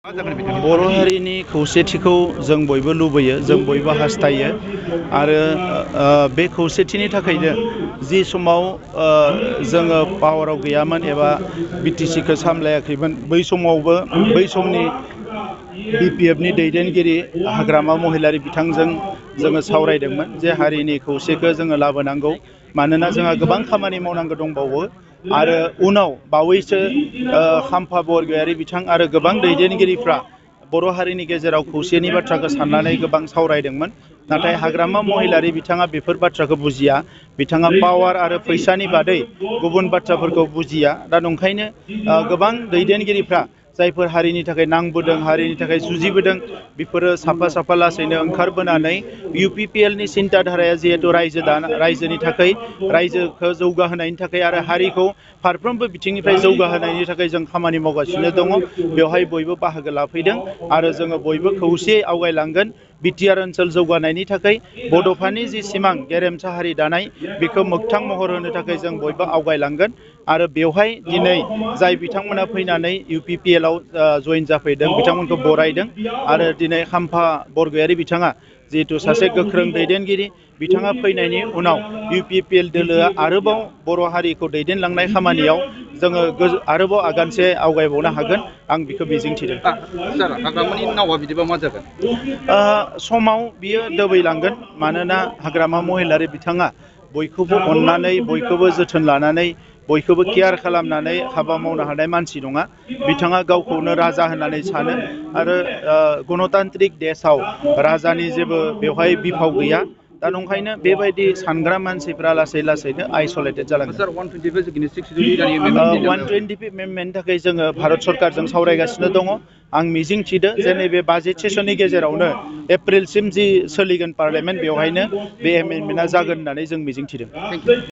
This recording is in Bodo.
बर' हारिनि खौसेथिखौ जों बयबो लुबैयो, जों बयबो हास्थायो आरो बे खौसेथिनि थाखायनो जि समाव जोङो पावाराव गैयामोन एबा बिटिसिखौ सामलायाखैमोन बै समावबो बै समनि बिपिएफनि दैदेनगिरि हाग्रामा महिलारि बिथांजों जोङो सावरायदोंमोन जे हारिनि खौसेखौ जोङो लाबोनांगौ, मानोना जोंहा गोबां खामानि मावनांगौ दंबावो आरो उनाव बावैसो खाम्फा बरगयारि बिथां आरो गोबां दैदेनगिरिफ्रा बर' हारिनि गेजेराव खौसेनि बाथ्राखौ साननानै गोबां सावरायदोंमोन। नाथाय हाग्रामा महिलारि बिथाङा बेफोर बाथ्राखौ बुजिया, बिथाङा पावार आरो फैसानि बादै गुबुन बाथ्राफोरखौ बुजिया। दा नंखायनो गोबां दैदेनगिरिफ्रा जायफोर हारिनि थाखाय नांबोदों, हारिनि थाखाय जुजिबोदों, बेफोरो साफा साफा लासैनो ओंखारबोनानै इउपिपिएलनि सिन्था धाराया जिहेतु रायजोनि थाखाय, रायजोखौ जौगाहोनायनि थाखाय आरो हारिखौ फारफ्रोमबो बिथिंनिफ्राय जौगाहोनायनि थाखाय जों खामानि मावगासिनो दङ। बेवहाय बयबो बाहागो लाफैदों आरो जोङो बयबो खौसेयै आवगायलांगोन। बिटिआर ओनसोल जौगानायनि थाखाय बड'फानि जि सिमां गेरेमसा हारि दानाय बेखौ मोगथां महर होनो थाखाय जों बयबो आवगायलांगोन आरो बेवहाय दिनै जाय बिथांमोना फैनानै इउपिपिएलआव जयेन जाफैदों बिथांमोनखौ बरायदों आरो दिनै खाम्फा बरगयारि बिथाङा जिहेतु सासे गोख्रों दैदेनगिरि, बिथाङा फैनायनि उनाव इउपिपिएल दोलोआ आरोबाव बर' हारिखौ दैदेनलांनाय खामानियाव जोङो आरोबाव आगानसे आवगायबावनो हागोन, आं बेखौ मिजिंथिदों। सार, हाग्रामानि नावा बिदिबा मा जागोन? समाव बियो दोबैलांगोन, मानोना हाग्रामा महिलारि बिथाङा बयखौबो अननानै, बयखौबो जोथोन लानानै, बयखौबो केयार खालामनानै हाबा मावनो हानाय मानसि नङा। बिथाङा गावखौनो राजा होननानै सानो आरो गणतान्त्रिक देशआव राजानि जेबो बेवहाय बिफाव गैया। दा नंखायनो बेबायदि सानग्रा मानसिफ्रा लासै लासैनो आइसलेटेड जालांगोन। सार, 125 एमेन्डमेन्टनि थाखाय जोङो भारत सरकारजों सावरायगासिनो दङ। आं मिजिं थिदो जे नैबे बाजेट सेसननि गेजेरावनो एप्रिलसिम जि सोलिगोन पार्लियामेन्ट, बेवहायनो बे एमेन्डमेन्टआ जागोन होननानै जों मिजिं थिदों।